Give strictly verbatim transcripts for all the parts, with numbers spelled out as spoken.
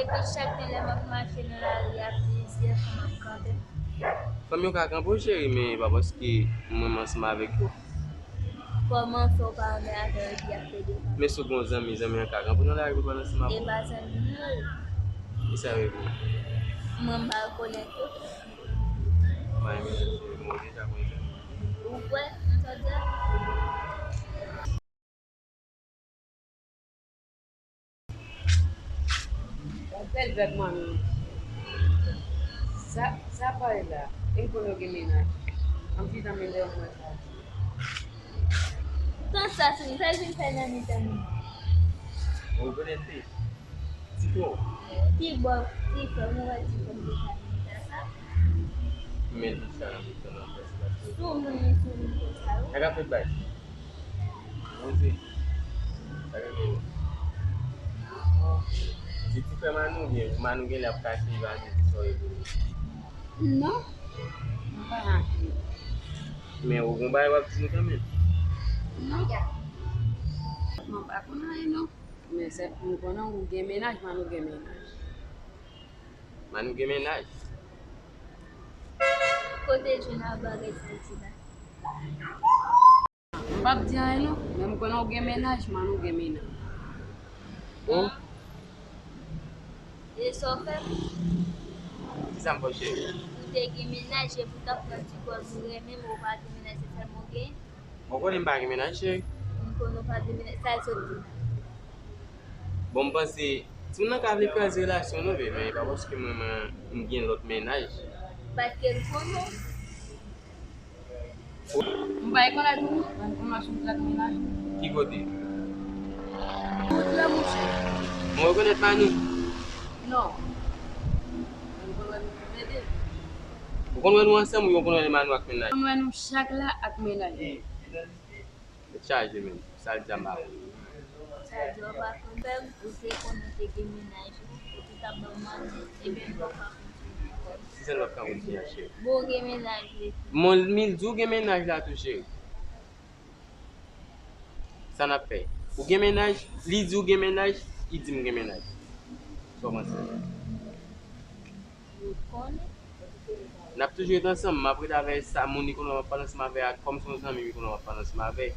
Chak gen lè m ap mache nan lari a, plizyè fanm ap kanpe m. Fanm yo ka kanpe w, cheri, men pa paske mwen m ansanm avèk yo. Kòman fè w pa renmen avè yo epi y ap plede kanpe? Men si w gen yon zanmi, zanmi an ka kanpe w nan lari pou l pa al ansanm avè w? E pa zanmi m yo ye. Kisa yo ye pou ou? Mwen m pa rekonèt yo. Mwen menm, mwen deja konn sa. Ou kwè nan sa w di a? Yon bèl vèb manmi. Sa, sa parèt la. E m konn yo gen mennaj. An m chita men lè mwen sa. Tan sa sou li, sa l vin fè nan mitan nou? Ou rekonèt li? Ti frè w? Ti bò, ti frè m, ou wè ti frè m te ka nan mitan sa? Men li sa nan mitan nan fè se pa ti. Sou moun, sou moun konsa wi. Sa ka fèt bay. Poze. Sa gen menm. Se ti frè Manou, byen Manou genlè ap kache li pa di sa w ye pou li. Non. M pa rache. Men ou gon bagay w ap di nou kanmenm. Non. Mwen pa konn anyen non. Men sèl m konnen ou gen mennaj, Manou gen mennaj. Manou gen mennaj? Kote l jwenn a bagay sa l di la? M p ap di anyen non, men m konnen w gen mennaj, Manou gen mennaj. Oh. E sa w fè? Kisa m fè w, cheri? Ou te gen mennaj, e pou w t ap pran ti kòb ou renmen, men ou pa gen mennaj, se sèlman w gen? Ou konnen m pa gen mennaj, cheri. M konnen w pa gen mennaj, sa l sot di la? Bon, m panse, timoun nan ka vle kraze relasyon nou, bebe, men e pa paske mwen, mwen, m gen lòt mennaj. Paske l konnen w. M pa rekonèt ou, mwen m konn wè sou plat mennaj ou. Ki kote? Ou trè mouche. Mwen rekonèt Manou? Non. Mwen konn wè nou tou lè de. Ou konn wè nou ansanm oubyen ou konn wè Manou ak mennaj? Mwen wè nou chak la ak mennaj. Tèt chaje menm. Sa l di a m pa konn. Sa l di a w pa konn. Ou te konnen w te gen mennaj ou, ou te t ap ban m manti, ebyen m pa konn. Kisa n ap ka kontinye a, cheri? Bon, ou gen mennaj li. Mon, li di w gen mennaj la tou, cheri. Sa n ap fè? Ou gen mennaj, li di w gen mennaj, li di m gen mennaj. Sa w panse? Ou konnen? N ap toujou ret ansanm, m ap ret avè sa moun li konnen w ap pale ansanm avè a, kòm se yon zanmi m li konnen w ap pale ansanm avè,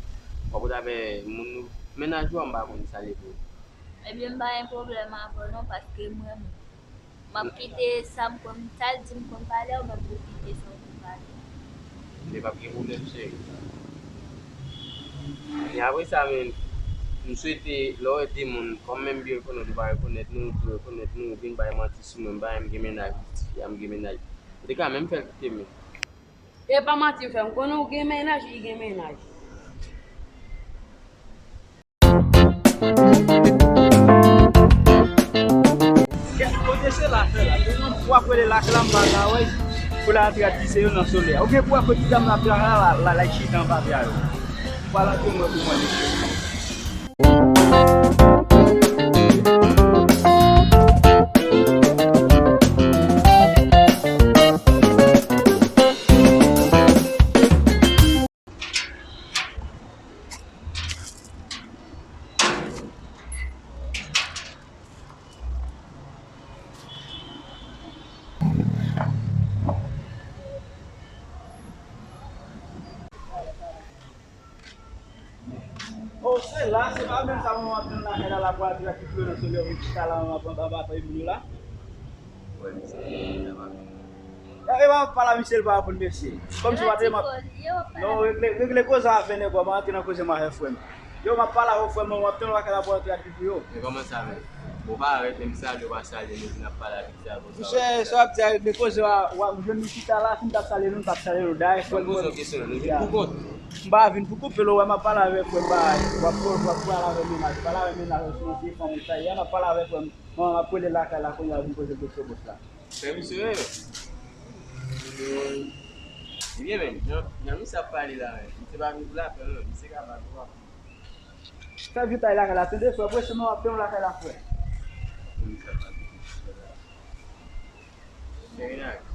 w ap ret avè moun nou, mennaj ou a m pa konn sa l ye pou ou. Ebyen, m pa gen pwoblèm avè w non, paske mwen, m ap kite sa m konn, sa l di m konn pale a, ou menm pou w kite sa w konn pale. Li p ap gen pwoblèm, cheri. Men apre sa, men, m swete, lè w wè de moun, kòm menm byen rekonèt ou pa rekonèt nou, ou di rekonèt nou, ou vin bay manti sou mwen, m pa menm gen mennaj, ou di tifi a m gen mennaj. Ou te ka menm fè l kite m. E pa manti m fè, m konnen w gen mennaj, li gen mennaj. Kote se lakay la? W ap rele lakay la, m pa ka wè. Pou la atire ak lise yo nan solèy a. Ou gen pou wè kote dam nan ap travay la, la, la, la chita anba pye a yo. Vwala ke mwen pou mwen, mesye. Oh, se la, se pa menm sa manman ap tann lakay la, la pou atire ak pye yo nan solèy, ou chita la, manman ap anba pye moun yo la. Wè, misye, la pa. E, e, m ap pale a misye, l pa reponn mesye. Kòmsi w pa te, m ap, non, regle, regle koze a avè nèg ou a, m antre nan koze m avè frè m. Yo, m ap pale avè w, frè m, w ap tann lakay la pou antre ak li pou yo. Men kòman sa, men? Ou parèt, men m salye w, pa salye m, epi n ap pale avèk sa konsa. Monchè, sa w ap di a, regle koze a, w ap jwenn nou chita la, si m t ap salye nou, m t ap salye nou. Dayè, frè m, m poze w kesyon, nou vin pou kont? M pa vin pou kont, men w wè m ap pale avè frè m, pa, w ap, w ap pale avè mennaj, pale avè mennaj, ou se yon vye fanm, ou sa ye, n ap pale avè frè m. Manman m ap rele lakay la kounye a, vin poze l kesyon bòs la. Frè misye, wi. Ebyen, men, jan, jan misye ap pale la, men, misye pa vin pou lapè, non, misye ka pale, ou pa konn. Fè vit al lakay la, tande, frè, prese non, ap fè yon lakay la, frè. Misye ap pale. Fè yon lakay.